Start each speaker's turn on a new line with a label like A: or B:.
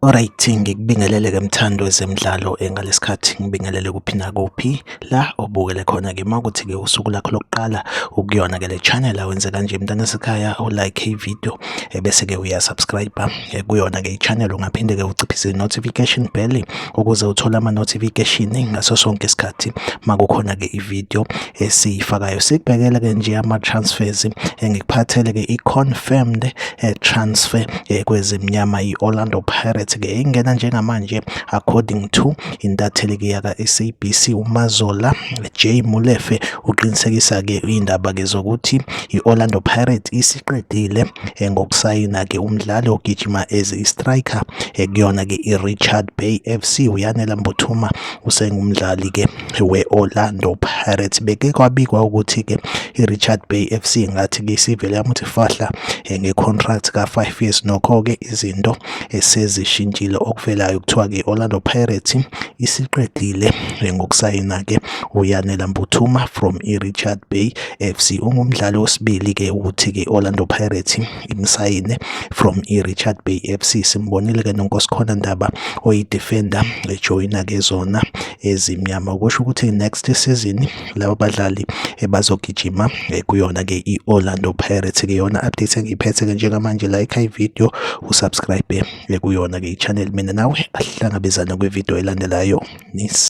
A: Alright, ngikubingelele-ke mthandi wezemidlalo ngalesikhathi ngibingelele kuphi nakuphi la obukele khona-ke. Uma kuthi-ke usuku lakho lokuqala ukuyona-ke le channel awenze kanje mntana sekhaya u-like i-video bese-ke uya-subscribe kuyona-ke i-channel. Ungaphinde-ke uciphise i-notification bell ukuze uthole ama-notification ngaso sonke isikhathi makukhona-ke i-video esiyifakayo. Sikubhekele-ke nje ama-transfers, ngikuphathele-ke i-confirmed transfer kwezimnyama i-Orlando Pirates ke ingena njengamanje. According to intatheli-ke yaka-SABC uMazola J Molefe, uqinisekisa-ke indaba-ke zokuthi i-Orlando Pirates isiqedile ngokusayina-ke umdlali ogijima as i-striker kuyona-ke i-Richard Bay FC, uYanela Mbuthuma. Usengumdlali-ke we-Orlando Pirates. Beke kwabikwa ukuthi-ke i-Richard Bay FC ngathi-ke isivele yamuthi fahla nge-contract ka-5 years. Nokho-ke izinto sezishintshile. Okuvelayo kuthiwa-ke i-Orlando Pirates isiqedile ngokusayina-ke uYanela Mbuthuma from i-Richard Bay FC. Ungumdlali wesibili-ke ukuthi-ke i-Orlando Pirates imsayine from i-Richard Bay FC. Simbonile-ke noNkosikhona Ndaba oyi-defender ejoyina-ke zona ezimnyama, okusho ukuthi next season laba badlali bazogijima kuyona-ke i-Orlando Pirates. Ke yona update engiyiphethe-ke njengamanje. Like i-video, u-subscribe kuyona-ke i-channel. Mina nawe ahlangabezane kwi-video elandelayo. Nis.